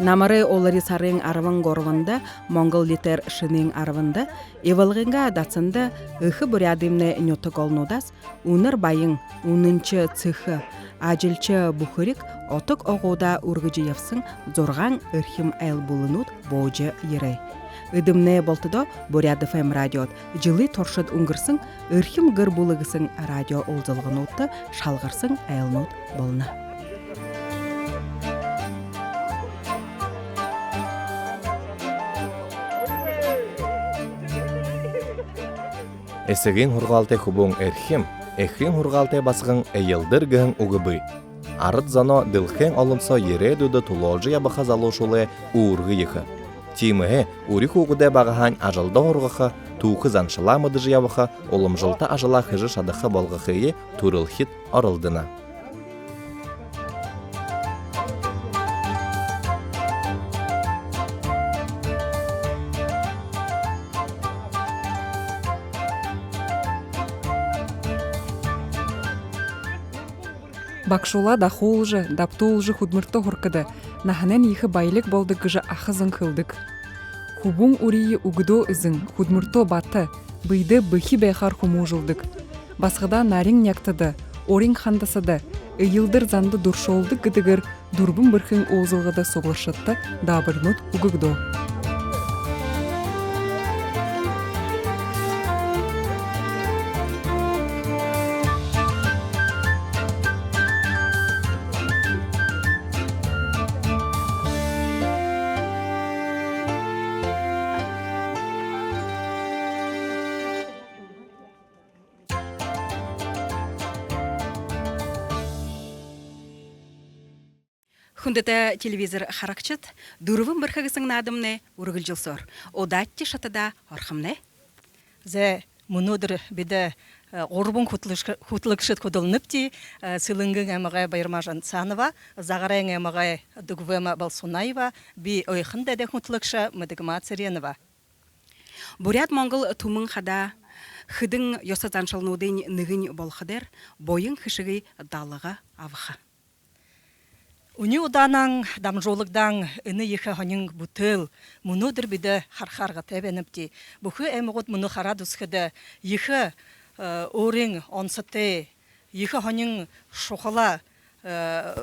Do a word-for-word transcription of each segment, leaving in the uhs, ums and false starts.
Намарай улари сарын арбан гурбанда, монгол литээр шэнын арбанда, Ивалгын дасанда эхэ Буряадаймнай нютаг олонуудһаа үнэр баян, үнэншэ сэхэ, ажалша бүхэриг отог угуудаа үргэжэ ябаһан зургаан эрхим айл бүлэнүүд буужа ерээ. Эдэмнай бултадаа Буряад ФМ радиодо жэлэй туршада үнгэрһэн «Эрхим гэр бүлэ» гэһэн радио уулзалгануудта шалгарһан айлнууд болоно. Эсэгын һургаалтай хүбүүн эрхим, эхын һургаалтай басаган эелдэр гэһэн үгэ бии. Арад зоноо дэлхэйн олон соо ерээдүйдэ түлөөлжэ ябаха залуушуулай үүргэ ехэ. Тиимэһээ үри хүүгэдээ багаһаань ажалда һургаха, түүхэ заншалаа мэдэжэ ябаха, уламжалта ажалаа хэжэ шадаха болгохые түрэлхид оролдоно. Багашуулаа дахуулжа, дабтуулжа хүдэлмэридэ һургахада, наһанайнь ехэ баялиг болодог гэжэ аха зон хэлэдэг. Хүбүүн үриие үгэдөө эзэн, хүдэлмэридөө бата, бэедээ бэхи байхаар хүмүүжүүлдэг. Басагадаа нарин нягтада, урин хандасада, эелдэр занда дуршуулдаг гэдэгээр «Дүрбэн бэрхын» уулзалгада сугларагшадта даабаринууд үгэгдөө. Хүндэтэ телевизор харагшад, «Дүрбэн бэрхэ» гэһэн наадамнай үргэлжэлһөөр. Удаадахи шатада орохомнай. Зай, мүнөөдэр бидэ, э, гурбан хүтэлэгшэ-, хүтэлэгшэд хүдэлнэбди, э, Сэлэнгын аймагай Баярма Жанцанова, Загарайн аймагай Дугвема Балсунаева, би, Ойхон дайдын хүтэлэгшэ Мэдэгма Цыренова. Буряад-монгол түмэн хадаа хэдэн ёһо заншалнуудынь нэгэнь болохо дээрэ буян хэшэгэй далга абаха. Үни удаанаар дамжуулагдаһан энэ ехэ һонин бүтээл мүнөөдэр бидэ хараха аргатай байнабди. Бүхы аймагууд мүнөө хараад үзэхэдэ, ехэ, э, өөрын онсотой, ехэ һонин шухала, э,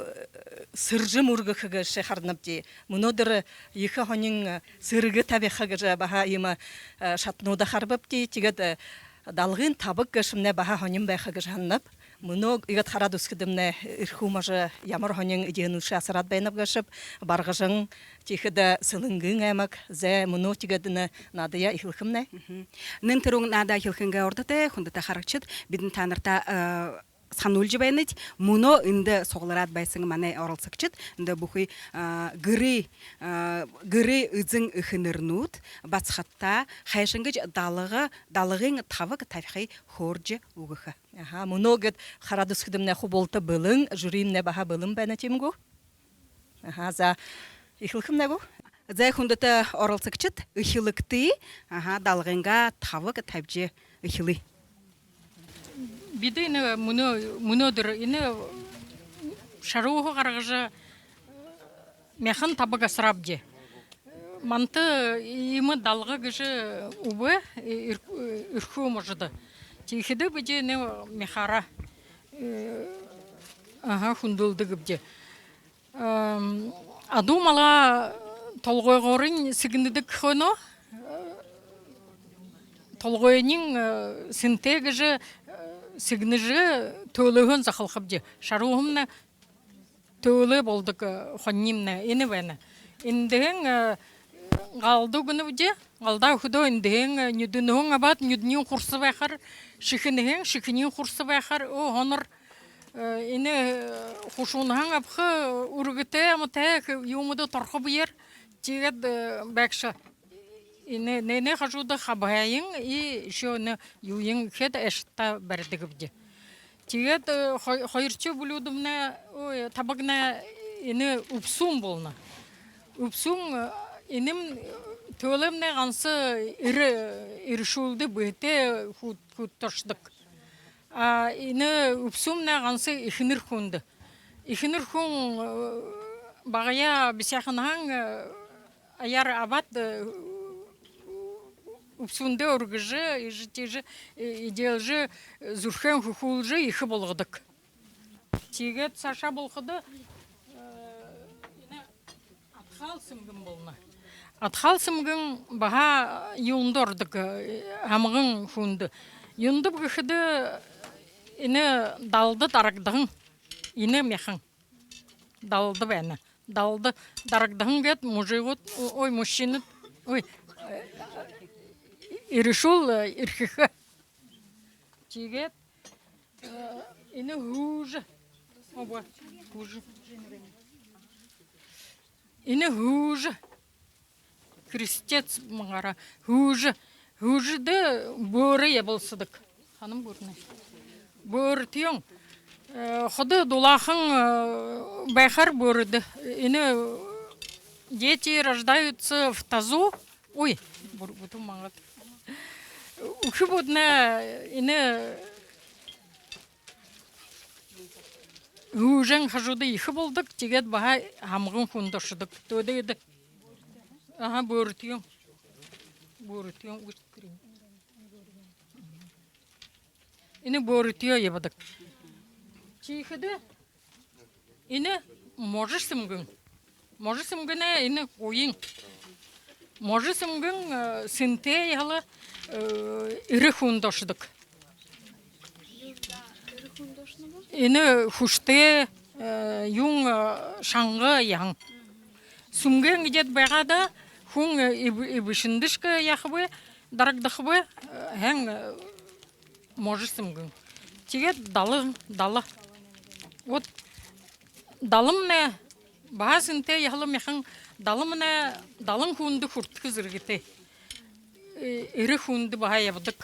сэржэм үргэхэ гээшые харанабди. Мүнөөдэр ехэ һонин сэргэ табиха гэжэ баһа иимэ, э, шатануудые харабабди. Тиигээд, э, далгын табаг гээшэмнай баһа һонин байха гэжэ һананаб. Мүнөө иигээд хараад үзэхэдэмнай, эрхүү можо ямар һонин эдеэнүүдые асараад байнаб гээшэб, Баргажан, тиихэдэ Сэлэнгын аймаг. Зай, мүнөө тиигээд энэ наадаяа эхилхэмнай. Мгм. Нэн түрүүн наада эхилхынгээ урда тээ, хүндэтэ харагшад, бидэ таанарта, э, һануулжа байнабди, мүнөө эндэ суглараад байһан манай оролсогшод, эндэ бүхы, э, гэрэй, э, гэрэй эзэн эхэнэрнүүд басагадта хайшан гэжэ далга, далгын табаг табихые хөөрэжэ үгэхэ. Аха, мүнөө гээд хараад үзэхэдэмнай хубуулта бэлэн, жюримнай баһа бэлэн байна, тиимэ гү? Аха, за, эхилхэмнай гү? Зай, хүндэтэ оролсогшод, эхилэгты. Аха, далгынгаа табаг табижа эхилыт. Бидэ энэ мүнөө, мүнөөдэр энэ шарууһа гаргажа, мяхан табаг асараабди. Манта иимэ далга гэжэ үгы, эр-, эрхүү можодо. Тиихэдэ бидэ энэ мяхаараа, э, аха, хүндэлдэгбди. Эм, адуу малаа толгойгоорнь сэгнэдэг хойноо, толгойень, э, сэнтэй гэжэ, э, сэгнэжэ, төөлөөһөөн захалхабди. Шарууһамнай төөлөө болодог, э, хонинимнай энэ байна. Эндэһээн, э, галда үгэнэбди, галдаа үгэхэдөө эндэһээн, э, нюдэнһөөн абаад, нюдэниинь хурса байхаар, шэхэнһээн, шэхэниинь хурса байхаар, өө, һонор, э, энэ, э, хушуунһаань абаха, э, үргэтэй, аматай, х-, юумэндэ торхо бэеэр. Тиигээд, э, байгша. Энэ, нэнэ хажууда хабһайень, и ещё энэ юуень хээд, айшадта баридагбди. Тиигээд, э, хо-, хоёрдохи блюдомнай, ой, табагнай энэ үбсүүн болоно. Үбсүүн, э, энэмнай, э, төөлэймнай ганса эрэ-, эрэшүүлдэ, бэһэтэ хү-, хүтэршэдэг. А энэ үбсүүмнай ганса эхэнэр хүндэ. Эхэнэр хүн, э, Багаяа бисяаханһаан, э, аяар абаад, э, үбсүүндээ үргэжэ, эжы тиижэ, э, эдеэлжэ, э, зүрхээн хүхүүлжэ, ехэ болгодог. Тиигээд саашаа болоходо, э, энэ адхаал сэмгэн болоно. Адхаал сэмгэн баһа юундэ ородог, э, һамган хүндэ. Юундэб гэхэдэ, энэ далда дарагдаһан, энэ мяхан. Далда байна. Далда дарагдаһан гээд мужигууд, о-, ой, мужчинууд, ой, э, эрэшүүл, э, эрхэхэ. Тиигээд, э, энэ һүүжэ. Обо, һүүжэ. Энэ һүүжэ. Крестец магаараа һүүжэ. Һүүжэдэ бөөрэ ябалсадаг. Ханам бөөрэнэй. Бөөрэтэ юм. Э, ходо дулаахан, э, байхаар бөөрэтэ. Энэ дети рождаются в тазу. Ой, бү-, бүтэн мангад. Үхибүүднай энэ һүүжэн хажууда ехэ болодог, тиигээд баһа һамган хүндэ ошодог. Төөдэ эдэ. Аха, бөөрэтэ юм. Бөөрэтэ юм. Энэ бөөрэтэ ябадаг. Тиихэдэ энэ можо сэмгэн. Можо сэмгэнэй энэ уян. Можо сэмгэн, э, сэнтэй яһала, э, эрэ хүндэ ошодог. Энэ хүштэй, э, юун, э, шанга яһан. Сүмгэн эдеэд байгаа даа, хүн, э, эб-, эбэшэндэшье яахаб, дарагдахаб, э, һайн, э, можо сэмгэн. Тиигээд далан, дала. Вот даламнай баһа сэнтэй яһала мяхан, даламнай далан хүндэ хүртэхэ зэргэтэй. Э, эрэ хүндэ баһа ябадаг.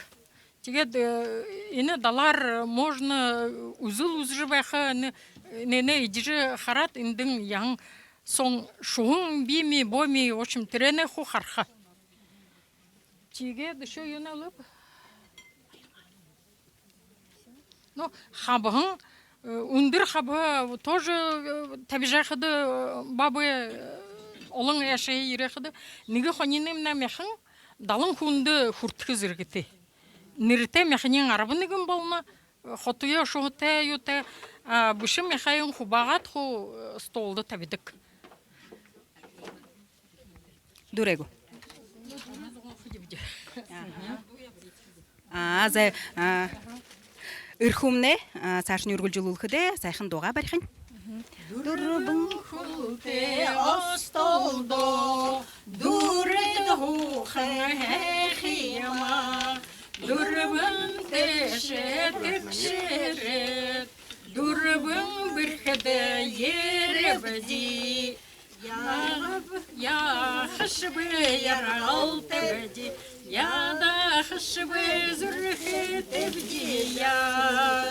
Тиигээд, э, энэ далаар можно үзэл үзэжэ байха, энэ, энээнээ эдижэ хараад, эндэнь яһан сон шуһан бии мэй, боо мэй, в общем, тэрээнээ хуу хараха. Тиигээд ещё юунэй лэб? Ну, хабһан, э, үндэр хабһа тоже, э, табижа байхада, э, баабай, э, олон айлшан ерэхэдэ, нэгэ хонинымнай мяхан далан хүндэ хүртэхэ зэргэтэй. Нэрэтэй мяханиинь арбан нэгэн болоно, хотоёо шуһатай, юутай, а бэшэ мяхыень хубаагаад хуу, э, столдо табидаг. Дүүрээ гү? Аа, за, а, Эрхүүмнай, а, саашань үргэлжэлүүлхэдээ, саяхан дуугаа барихань. Дүрбэн хүлтэй остолдоо дүрид һуухан һайхан юм аа. Дүрбэн тээшээ тэгшэрээд, дүрбэн бэрхэдэ ерэбди. Яахаб, яахашьеб яргалдабди, яадахашьеб зүрхэтэйбди яа.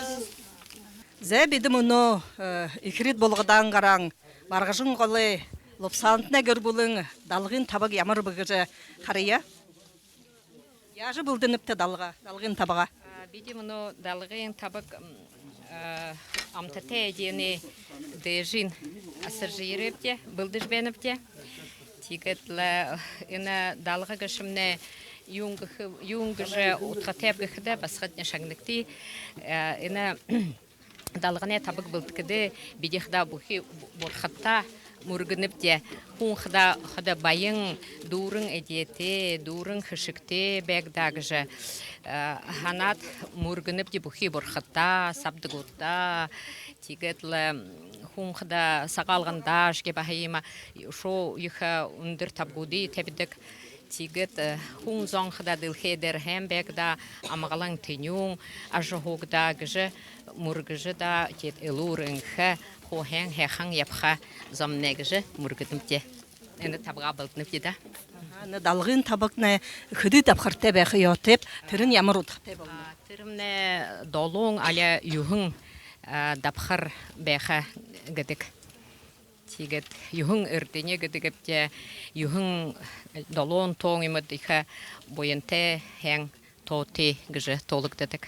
За, бидэ мүнөө, э, Эхирит Булгадаан гараһан Баргажан голой Лубсаантанай гэр бүлын далгын табаг ямар бэ гэжэ харая. Яажа бэлдэнэбта далга, далгын табагаа? А, бидэ мүнөө далгын табаг, м, а, амтатай эдеэнэй дээжэнь асаржа ерээбди, бэлдэжэ байнабди. Тиигээд лэ энэ далга гээшэмнай юун гэхэ, юун гэжэ удхатайб гэхэдэ, басагадни шагнагты. Э, энэ далганай табаг бэлдэхэдэ, бидэ хадаа бүхы бурхадта мүргэнэбди. Хүн хадаа ходо баян, дүүрэн эдеэтэй, дүүрэн хэшэгтэй байг даа гэжэ, э, һанаад мүргэнэбди бүхы бурхадта, сабдагуудта. Тиигээд лэ, м, хүн хадаа Сагаалгандаашье баһа иимэ шуу ехэ үндэр табагуудые табидаг. Тиигээд, э, хүн зон хадаа дэлхэй дээрэ һайн байг даа, амгалан тэнюун ажаһууг даа гэжэ мүргэжэ даа, тиигээд элүүр энхэ, хуу һайн һайхан ябаха зомнай гэжэ мүргэнэбди. Энэ табагаа бэлдэнэбди даа. Аха, энэ далгын табагнай хэды дабхартай байха ёһотойб, тэрэнь ямар удхатай болоно? А, тэрэмнай долоон али юһэн, а, дабхар байха гэдэг. Тиигээд юһэн эрдэни гэдэгбди, юһэн, долоон тоон юумэд ехэ буянтай, һайн тоотой гэжэ тоологдодог.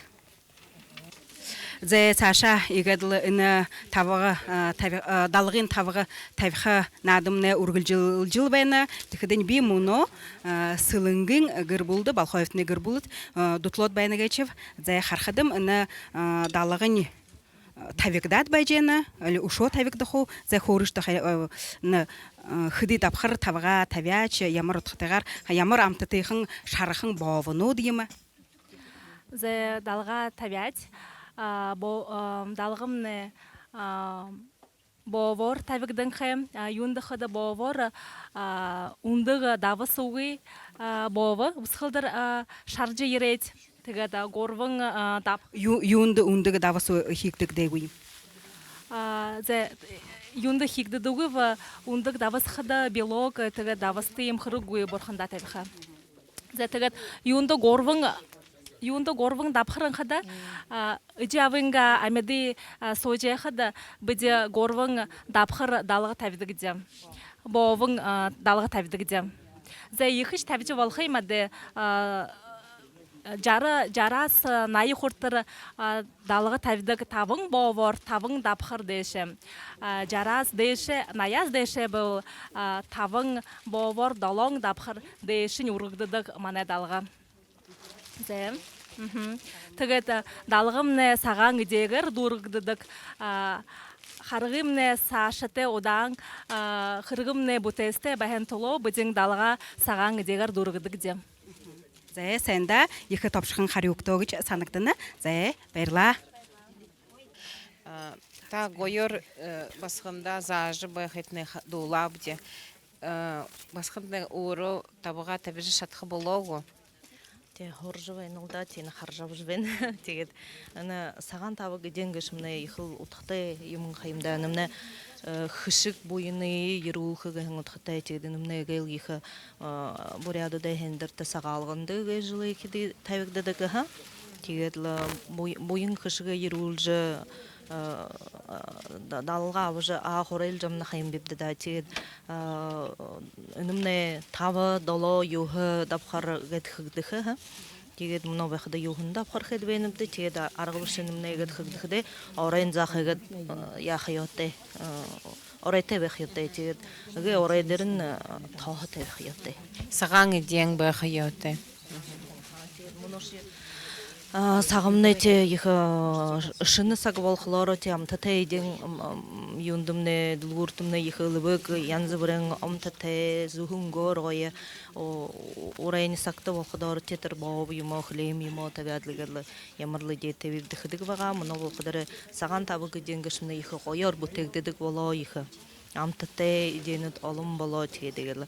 Зай, саашаа иигээд лэ энэ табага, а, таби-, а, далгын табага табиха наадамнай үргэлжэлжэл байна. Тиихэдэнь би мүнөө, а, Сэлэнгын гэр бүлэдэ, Болхоевтанай гэр бүлэдэ, а, дүтэлөөд байна гээшэб. Зай, харахадам, энэ, а, далгань, а, табигдаад байжа байна. Али үшөө табигдахаб. Зай, хөөрыш даа, а, энэ, а, хэды дабхар табагаа табяаш, ямар удхатайгаар, ямар амтатайхан шарахан боовонууд юм? Зай, далга табяад, а, бо-, а, далгамнай, а, боовоор табигданхай, а, юундэб гэхэдэ боовоор, а, үндэгэ дабас үгы, а, боово үсэгэлдэр, а, шаража ерээд, тиигээд, а, гурбан, а, даб-, Ю-, юундэ үндэгэ дабас ү-, хэгдэгдээгүй юм? А, зай, юундэ хэгдэдэггүй бэ, үндэгэ дабас гэхэдэ белок, тиигээд дабастай юм хэрэггүй бурхандаа табиха. Зай, тиигээд юундэ гурбан, юундэ гурбан дабхар гэхэдэ, а, эжы абынгаа амиды, а, сууж байхада бидэ гурбан дабхар далга табидагбди. Боовон, а, далга табидагбди. Зай, ехэшье табижа болохо юм даа, а, жара, жараас, а, ная хүрэтэр, а, далга табидаг табан боовоор, табан дабхар дээшэ. А, жараас дээшэ, наяас дээшэ бол, а, табан боовоор, долоон дабхар дээшэнь үргэгдэдэг манай далга. Зай. Мгм. Тиигээд, а, далгамнай сагаан эдеэгээр дүүргэгдэдэг. А, харгымнай саашатай удаан, а, хэрэгымнай бүтээсэтэй байхын тула бидэн далга сагаан эдеэгээр дүүргэдэгбди. Зай, сайн даа, ехэ тобшохон харюу үгтөө гэжэ һанагдана. Зай, баярлаа. А, та гоёор, э, басагандаа заажа байхытнай ха-, дуулаабди. Э, басагантнай өөрөө табагаа табижа шадаха болоо гү? Тээ, һуража байнал даа, тиинэ хаража абажа байна. Тиигээд энэ сагаан табаг эдеэн гээшэмнай ехэл удхатай юумэн ха юм даа. Энэмнай, э, хэшэг буянаа ерэхэ гэһэн удхатай. Тиигээд энэмнай эгээл ехэ, э, буряадуудай һайндэртэ Сагаалганда гэжэ лэ ехэдэ табигдадаг ха. Тиигээд лэ буй-, буян хэшэгээ ерүүлжэ, э, да-, далга абажа, а, һурайлжа абана ха юм бибди даа. Тиигээд, э, энэмнай таба, долоо, юһэ дабхар гээд хэгдэхэ ха. Тиигээд мүнөө байхада юһэн дабхар хээд байнабди. Тиигээд а-, арга бэшэ энэмнай гээд хэгдэхэдээ, оройн заха гээд, э, яаха ёһотой, э, оройтой байха ёһотой. Тиигээд эгээ орой дээрэнь, э, тооһо табиха ёһотой. Сагаан эдеэн байха ёһотой. А, сагамнай тээ ехэ, а, шэнэ саг болохолоороо тээ амтатай эдеэн, ам, ам, юундэмнай, дэлгүүртэмнай ехэ элбэг, янза бүриин амтатай, зүһөөр гоё, о, урайнай сагта болоходоо тээ тэрэ бообо юумэ, хилээмэ юумэ табяад лэ, иигээд лэ ямар лэ эдеэтэй бибди хэдэг байгаа. Мүнөө болоходоо сагаан табаг эдеэн гээшэмнай ехэ гоёор бүтээгдэдэг болоо, ехэ амтатай эдеэнүүд олон болоо. Тиигээд иигээд лэ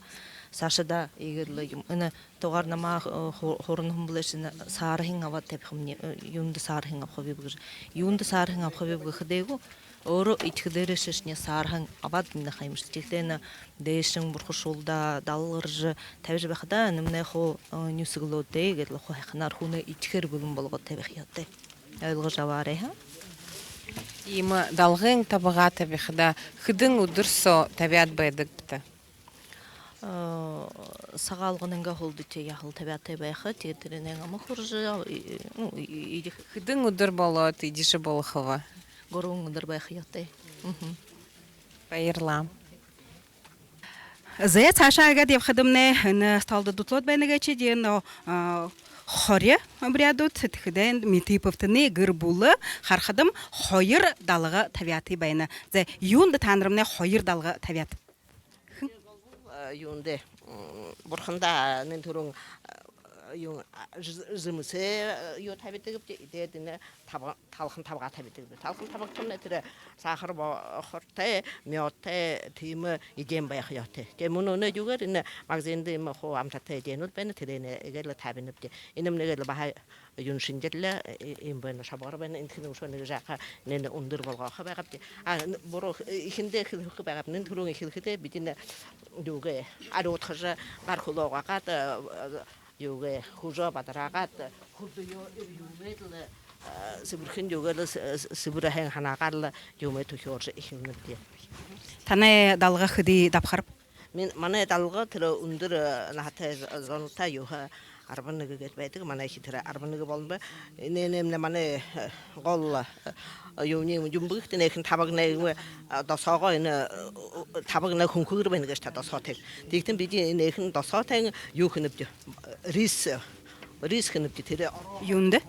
саашадаа иигээд лэ юм. Энэ тугаар намаа, э, ху-, хуранһан бэлэйш, саарһан абаад табихамни, э, юундэ саарһан абахабиб гэжэ. Юундэ саарһан абахабиб гэхэдээ гү, өөрөө эдихэдээ шэшни саарһан абаад байна ха юмши. Тиихэдээ энэ дээшэнь бурхашуулдаа далгаржа табижа байхадаа, энэмнай хуу, э, нюсэглөөтэй, иигээд лэ хуу һайханаар хүнэй эдихээр бэлэн болгоод табиха ёһотой. Ойлгожо абаарай, ха? Иимэ далгын табагаа табихада хэдэн үдэр соо табяад байдаг бта? Э, Сагаалганайнгаа һүүлдэ тээ яһала табяатай байха, тиигээд тэрэнээ ама хүрэжэ, и-, ну, и-, и-, эдихэ. Хэдэн үдэр болоод эдижэ болохоб? Гурбан үдэр байха ёһотой. Мгм. Баярлаа. Зай, саашаа иигээд ябахадамнай, энэ столдо дүтэлөөд байна гээшэ, тиигээд энэ, а, хори буряадууд, тиихэдээ Митыповтанай гэр бүлэ, харахадам, хоёр далга табяатай байна. Зай, юундэ таанармнай хоёр далга табяат? Э, юундэ, м, бурхандаа нэн түрүүн, э, юун, а, з-, зэмсэ, э, юу табидагбди, тиигээд энэ таба-, талхан табагаа табидагбди. Талхан табагтамнай тэрэ саахар бо-, хортой, мёдтой, тиимэ эдеэн байха ёһотой. Тээ мүнөө юугээр энэ магазинда иимэ хуу амтатай эдеэнүүд байна, тэрэнээ иигээд лэ табинабди. Энэмнай иигээд лэ баһа юун шэнжэллээ, э, иимэ байна, шабгар байна, эндэхэнь үшөө нэгэ жаахан нэн үндэр болгохо байгаабди. А, н-, буруу, э, эхиндээ хэлэхэ байгааб, нэн түрүүн эхилхэдээ бидэ энэ юугээ, арюудхажа, гар хүлөө угаагаад, э, юугээ, хүжөө бадараагаад, хүрдөө юу, юугээд лэ, э, сэбэрхэн юугээд лэ, с-, с-, сэбэрхэн һанаагаар лэ юумэ түхеэржэ эхилнэбди. Танай далга хэды дабхарб? Мин-, манай далга тэрэ үндэр, э, наһатай з-, зондоо юуһэ, Арбан нэгэ гээд байдаг, манайхи тэрэ арбан нэгэ болоно бэ. Энэ, энэмнай манай, э, гол, э, юумэн юм бэ гэхэдэ, энэхэн табагнай, э, досоогоо энэ, э, табагнай хүнхэгэр байна гээшэ даа, досоотойнь. Тиихэдэнь бидэ энэхэн досоотойнь юу хэнэбди? Рис, рис хэнэбди, тэрэ. Юундэ?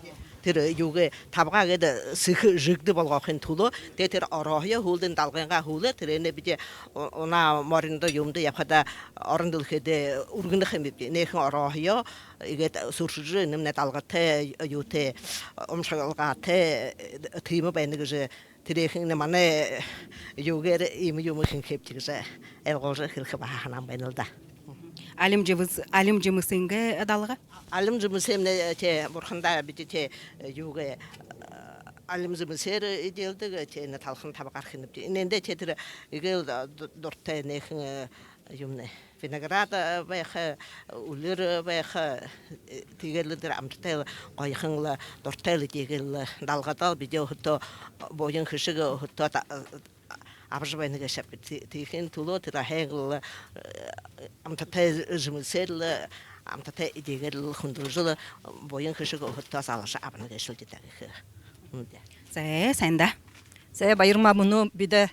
Тэрэ юугээ, табагаа гээд сэхэ жэгдэ болгохын түлөө. Тиигээд тэрэ орооһоёо һүүлдэнь, далгынгаа һүүлээр, тэрэнээ бидэ у-, унаа мориндо, юумэндэ ябахадаа, орон дэлхэйдээ үргэнэ ха юм бибди. Энэхэн орооһоёо иигээд сүршэжэ, энэмнай далгатай, юутэй, умшалгаатай, тиимэ байна гэжэ, тэрэхэн манай юугээр иимэ юумэ хэнхэйбди гэжэ ойлгуулжа хэлэхэ баһа һанаан байна лэ даа. Алим жэмэс-, алим жэмэсынгээ далга? Алим жэмэсэймнай, тээ, бурхандаа бидэ, тээ, юугээ, алим жэмэсээр эдеэлдэг, тээ, энэ талхан табагаар хэнэбди. Энээндээ, тээ, тэрэ эгээл ду-, дуратай энэхэн, э, юумэнэй. Виноград, э, байха, үлэр, э, байха, э, тиигээд лэ тэрэ амтатай лэ, гоёхон лэ, дуратай лэ, тиигээд лэ далгада лэ бидэ өөһэдөө буян хэшэг өөһэдөө та-, абажа байна гээшэбди. Тии-, тиихын түлөө тэрэ һайн лэ, э, амтатай жэмэсээр лэ, амтатай эдеэгээр лэ хүндэлжэ лэ, буян хэшэг өөһэдөө залажа абана гээшэл даа гэхэ юм даа. Зай, сайн даа. Зай, Баярма, мүнөө бидэ,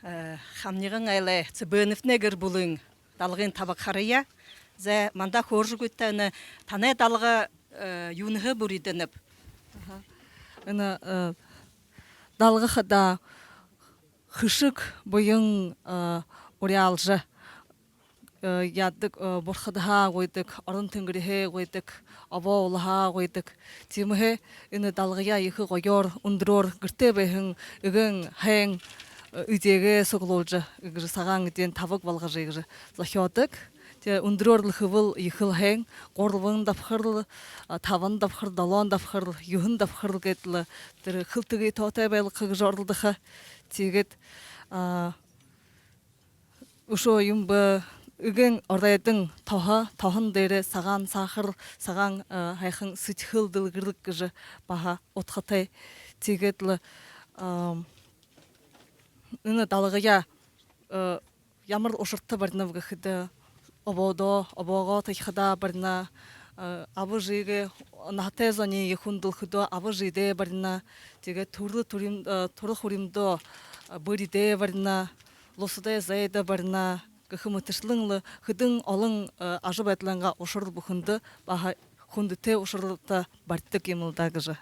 э, Хамниган айлай Цыбеновтэнэй гэр бүлын далгын табаг харая. Зай, манда хөөрэжэгүйт даа, энэ танай далга, э, юунһээ бүридэнэб? Аха. Энэ, э, далга хадаа хэшэг буян, э, уряалжа, э, яадаг, э, бурхадһаа гуйдаг, орон тэнгэриһээ гуйдаг, обоо уулаһаа гуйдаг. Тиимэһээ энэ далгаяа ехэ гоёор, үндэрөөр гэртээ байһан эгээн һайн, э, эдеэгээ суглуулжа, иигэжэ сагаан эдеэн табаг болгожо иигэжэ зохёодог. Тээ, үндэрөөр лэ хэбэл ехэл һайн, гурбан дабхар лэ, а, табан дабхар, долоон дабхар лэ, юһэн дабхар лэ гээд лэ, тэрэ хэлтэгэ тоотой байлгаха гэжэ оролдохо. Тиигээд, а, үшөө юм бэ, эгээн оройдонь тоһо, тоһон дээрээ сагаан саахар, сагаан, а, һайхан сэдьхэл дэлгэрэг гэжэ баһа удхатай. Тиигээд лэ, а, энэ далгаяа, э, ямар ушарта баринаб гэхэдэ, обоодоо, обоогоо тахихадаа барина, э, аба эжыгээ, наһатай зониие хүндэлхэдөө аба эжыдээ барина, тиигээд түрэл түрим-, э, түрэ хуримдаа, э, бэритэй барина, лусадай зайда барина гэхэ мэтэшэлэн лэ хэдэн олон, э, ажабайдалайнгаа ушарал бүхэндэ баһа хүндэтэй ушаралта баридаг юм лэ даа гэжэ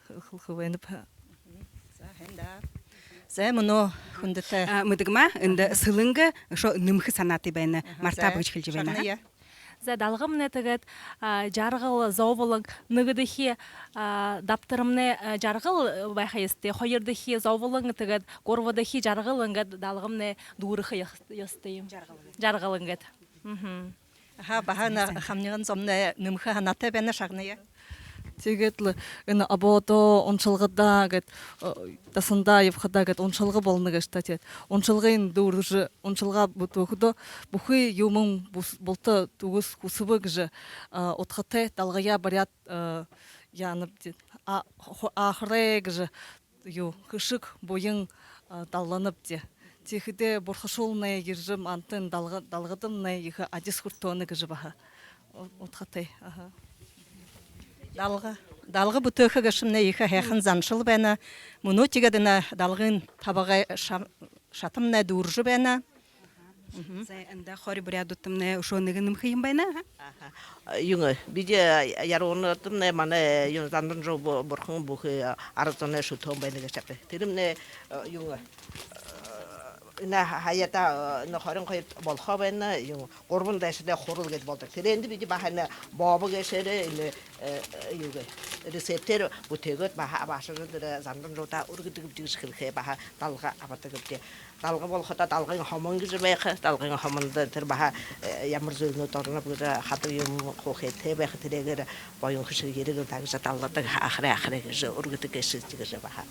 хэлэхэ байнаб. За, һайн даа. За, мүнөө хүндэтэ. А, Мэдэгма, эндэ Сэлэнгэ үшөө нэмэхэ һанаатай байна. Аха, мартааб гэжэ хэлэжэ байна. Шагная. За, далгамнай тиигээд, а, жаргал, зоболон, нэгэдэхи, а, дабтарамнай, а, жаргал байха ёһотой, хоёрдохи зоболон, тиигээд гурбадахи жаргал, иигээд далгамнай дүүрэхэ ёһ-, ёһотой юм. Жаргал. Жаргал иигээд. Мгм. Аха, баһа энэ Хамниган зомнай нэмэхэ һанаатай байна, шагная. Тиигээд лэ энэ обоодоо, уншалгадаа гээд, э, дасандаа ябахадаа гээд уншалга болоно гээшэ даа, тиигээд. Уншалгын дүүргэжэ, уншалга бүтээхэдөө, бүхы юумэн бус-, булта түгэс хүсэбэ гэжэ, э, удхатай, далгаяа бариад, э, яанабди, а, хо-, аахарай гэжэ юу, хэшэг буян, а, далланабди. Тиихэдээ бурхашуулнай ерэжэ, мантан далга-, далгадамнай ехэ адис хүртөөнэ гэжэ баһа у-, удхатай. Аха. Далга, далга бүтээхэ гээшэмнай ехэ һайхан заншал байна. Мүнөө тиигээд энэ далгын табагай ша-, шатамнай дүүрэжэ байна. Мгм. За, эндэ хори буряадуудтамнай үшөө нэгэ нэмэхэ юм байна, аха? Аха. Юун, бидэ, э, Яруунаадамнай манай, э, юун, Зандан Жуу бу-, бурхан бүхы, э, арад зоной шүтөөн байна гээшэ. Тэрэмнай, э, юун, э, энэ һаяда, э, энэ хорин хоёр болохо байна, юун, гурбан дайшадай хурал гээд болодог. Тэрээндэ бидэ баһа энэ бообо гээшээрээ, энэ, э, э, юугээ, рецептээр бүтээгээд, баһа абаашажа, тэрэ Зандан Жуудаа үргэдэгбди гэжэ хэлэхэ, баһа далга абадагбди. Далга болоходоо далгын һомон гэжэ байха. Далгын һомондо тэрэ баһа, э, ямар зүйлнүүд ороноб гэжэ, хадаг юм, хуухайтай байха, тэрээгээр буян хэшэг ерэг лэ даа гэжэ далладаг, аахарай, аахарай гэжэ, үргэдэг гээшэ гэжэ баһа.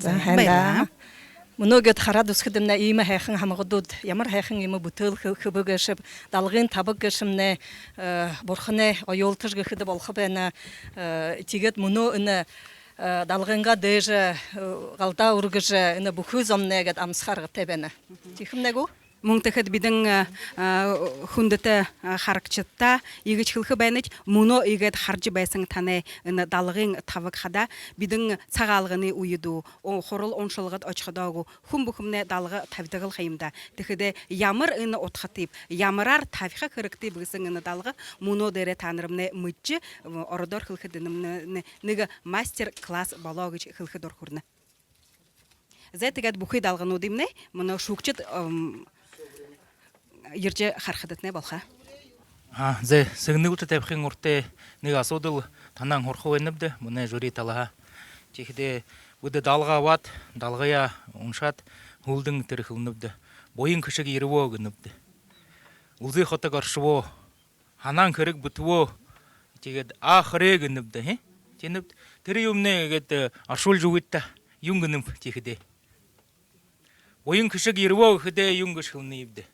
За, һайн даа. Мүнөө гээд хараад үзэхэдэмнай, иимэ һайхан һамгадууд ямар һайхан иимэ бүтээл хэ-, хэбэ гээшэб, далгын табаг гээшэмнай, э, бурханай оёолтош гэхэдэ болохо байна. Э, тиигээд мүнөө энэ, э, далгынгаа дээжэ, э, галдаа үргэжэ, энэ бүхы зомнай гээд амсаха аргатай байна. Тиихэмнай гү? Мүн тиихэдэ бидэ, а, а, хүндэтэ, а, харагшадта иигэжэ хэлэхэ байнабди, мүнөө иигээд хаража байһан танай энэ далгын табаг хадаа бидэ Сагаалганай үедөө, о, хурал уншалгада ошоходоо гү, хүн бүхэмнай далга табидагал ха юм даа. Тиихэдээ ямар энэ удхатайб, ямараар табиха хэрэгтэйб гэһэн энэ далга мүнөө дээрээ таанармнай мэдэжэ, ородоор хэлэхэдэ, нэ-, нэ-, нэгэ мастер-класс болоо гэжэ хэлэхэ дура хүрэнэ. Зай, тиигээд бүхы далгануудыемнай мүнөө шүүгшэд, ам, ерэжэ харахадатнай болохо. А, зай, сэгнэлтэ табихын урда нэгэ асуудал танһаа һураха байнабди, мүнөө жюри талаһаа. Тиихэдээ бидэ далга абаад, далгаяа уншаад, һүүлдэнь тэрэ хэлэнэбди. Буян хэшэг ерэбэ гэнэбди. Үлзы хотог оршобо. Һанаһан хэрэг бүтэбэ. Тиигээд а, хорёо гэнэбди, хэ? Тиинэбди. Тэрэ юумэеэ иигээд, э, оршуулжа үгыт даа. Юун гэнэб тиихэдээ? Буян хэшэг ерэбэ гэхэдээ, юун гэжэ хэлэнэбди?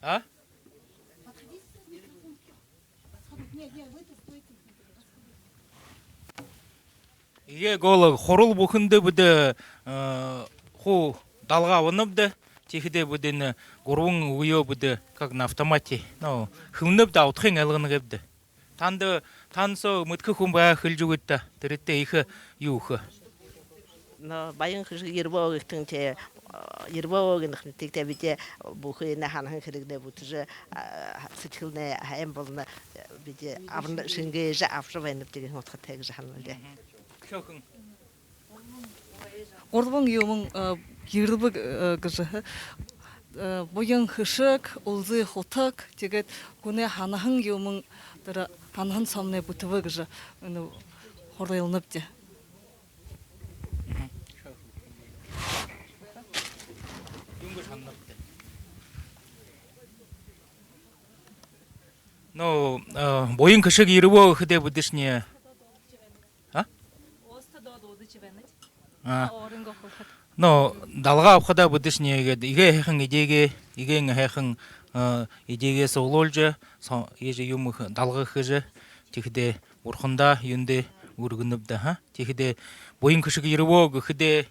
А? Иигээ гол хурал бүхэндэ бидэ, э, хуу далга абанабди. Тиихэдээ бидэ энэ гурбан үгөө бидэ как на автомате, ну, хэлэнэбди, удхыень ойлгоно гээбди. Танда, танда соо мэдэхэ хүн байгаа, хэлэжэ үгыт даа. Тэрэтнай ехэ юу үгэхэ. Но буян хэшэг ерэбэ гэнэхэнь тэ, э, ерэбэ гэнэхэнь тэ, тиихэдээ бидэ бүхы энэ һанаһан хэрэгнай бүтэжэ, э, сэдьхэлнай һайн болоно, бидэ абан шэнгээжэ абажа байнабди гэһэн удхатай гэжэ һананаб даа. Гурбан юумэн, э, ерэбэ, э, гэжэ, э, буян хэшэг, үлзы хотог, тиигээд хүнэй һанаһан юумэн, тэрэ һанаһан соомнай бүтэбэ гэжэ, энэ, хуралнабди. Ну, э, буян хэшэг ерэбэ гэхэдээ бидэшни, а? А. Но далга абахадаа бидэшни иигээд иигээ һайхан эдеэгээ, иигээ һайхан, э, эдеэгээ суглуулжа, со-, иижэ юумэ хэ-, далга хэжэ, тиихэдээ бурхандаа юундэ үргэнэбди, ха? Тиихэдээ буян хэшэг ерэбэ гэхэдээ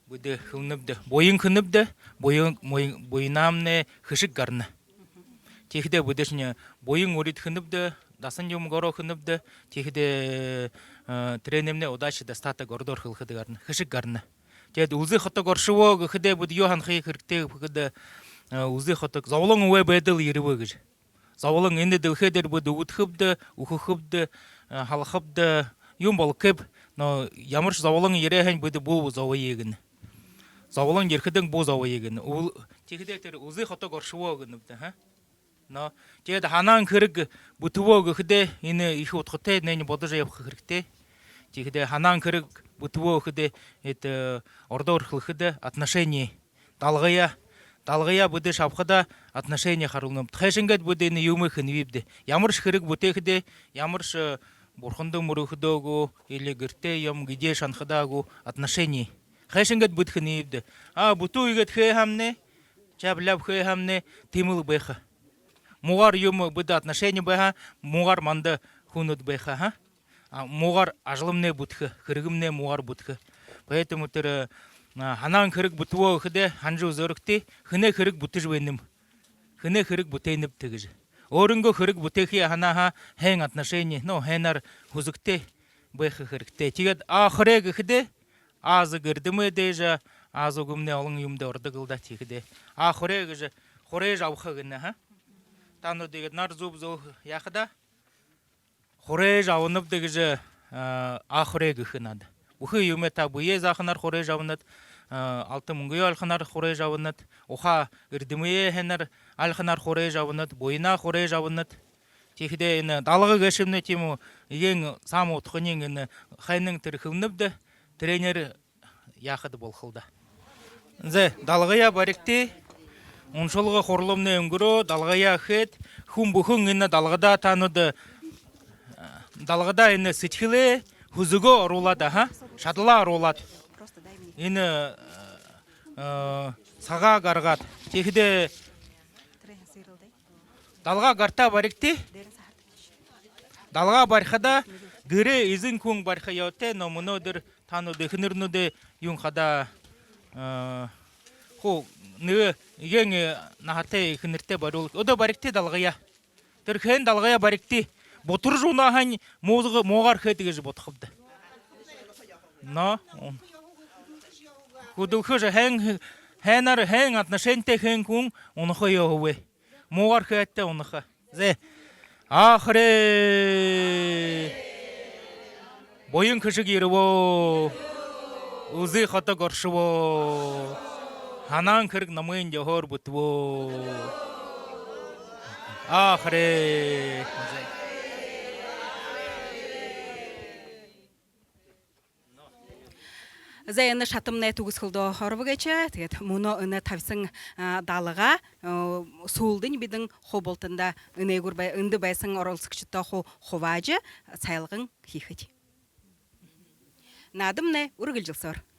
бидэ хэлэнэбди, буян хэнэбди, буян, буян, буянамнай хэшэг гарана. Тиихэдээ бидэшни буян урид хэнэбди, дасан юумэ гороо хэнэбди, тиихэдээ, э, тэрээнэймнай удача, достаток ородоор хэлэхэдэ гарана, хэшэг гарана. Тиигээд үлзы хотог оршобо гэхэдээ бидэ юу һанаха хэрэгтэй гэхэдэ, э, үлзы хотог зоболон үгы байдал ерэбэ гэжэ. Зоболон энэ дэлхэй дээрэ бидэ үбдэхэбди, үхэхэбди, э, һалахабди, юумэ болохо гээб, но ямаршье зоболон ерээ һаань, бидэ бү зобоё гэнэ. Зоболон ерэхэдэнь бү зобоё гэнэ. Үл-, тиихэдээ тэрэ үлзы хотог оршобо гэнэбди, ха? Но тиигээд һанаһан хэрэг бүтэбэ гэхэдээ, энэ ехэ удхатай, энээниие бодожо ябаха хэрэгтэй. Тиихэдээ һанаһан хэрэг бүтэбэ гэхэдээ, это, ородоор хэлэхэдэ отношение. Далгаяа, далгаяа бидэшни абахадаа отношение харуулнабди. Хайшан гээд бидэ энэ юумэ хэнэбибди. Ямаршье хэрэг бүтээхэдээ, ямаршье, э, бурханда мүргэхэдөө гү, или гэртээ юм эдеэ шанахадаа гү, отношение. Хайшан гээд бидэ хэнэбибди. А, бүтүү иигээд хээ һаамнай, чаб-ляб хээ һаамнай, тиимэл байха. Муугаар юумэ бидэ отношение байха, муугаар манда хүнүүд байха, ха? А, муугаар ажалымнай бүтэхэ, хэрэгымнай муугаар бүтэхэ. Поэтому тэрэ, а, һанаһан хэрэг бүтэбэ гэхэдээ, һанажа үзэхэ хэрэгтэй, хэнэй хэрэг бүтэжэ байнаб, хэнэй хэрэг бүтээнэб гэжэ. Өөрынгөө хэрэг бүтээхэ һанаа һаа, һайн отношение, ну, һайнаар һүзэгтэй байха хэрэгтэй. Тиигээд а, хорёо гэхэдээ, а, зэг эрдэмэй дээжэ, а, зүгымнай олон юумэндэ ородог лэ даа, тиихэдээ. А, хорёо гэжэ, хурайжа абаха гэнэ, ха? Таанад иигээд нар зүб зөөхэ яахадаа, хурайжа абанабди гэжэ, а, а, хорёо гэхэ надо. Бүхы юумэ та бэеэ зааханаар хурайжа абанат, а, алта мүнгөө альханаар хурайжа абанат, уха эрдэмээ һайнаар альханаар хурайжа абанат, буянаа хурайжа абанат. Тиихэдээ энэ далга гээшэмнай тиимэ, иигээн саамай удхань энэ һайниинь тэрэ хэлэнэбди, тэрэнээр яахада болохол даа. Зэ, далгаяа баригты. Уншалга хуралнай үнгэрөө, далгаяа хээд, хүн бүхэн энэ далгадаа таанад, э, далгадаа энэ сэдьхэлээ, һүзэгөө оруулаад, аха, шадалаа оруулаад. Энэ, э, сагаа гаргаад. Тиихэдээ далга гартаа баригты. Далга барихадаа гэрэй эзэн хүн бариха ёһотой, но мүнөөдэр таанад эхэнэрнүүдэй юун хадаа, э, Хуу нэгэ эгээн наһатай, эхэнэртэй барюулхаш. Одоо баригты далгаяа. Тэрэ хэн далгаяа баригты. Бутаржа унаа һаань, муугаа муугаар хээд гэжэ бодохобди. Но. Хүдэлхэжэ хэн, хэнээр хэн отношенитай хэн хүн унаха ёһогүй. Муугаар хээтэй унаха. Зэ. Ахрээ. Буян хэшэг ерэбэ. Үзы хотог оршобо. Һанаан хэрэг номой ёһоор бүтэбэ. Ахрээ. Зэ. Зэ, энэ шатамнай түгэсхэлдөө оробо гээшэ. Тиигээд мүнөө энэ табиһан, а, далга, а, сүүлдэнь бидэ хуу бултанда энээгүүр бай-, эндэ байһан оролсогшодто ху-, хубаажа, сайлган хэхэбди. Наадамнай үргэлжэлһөөр.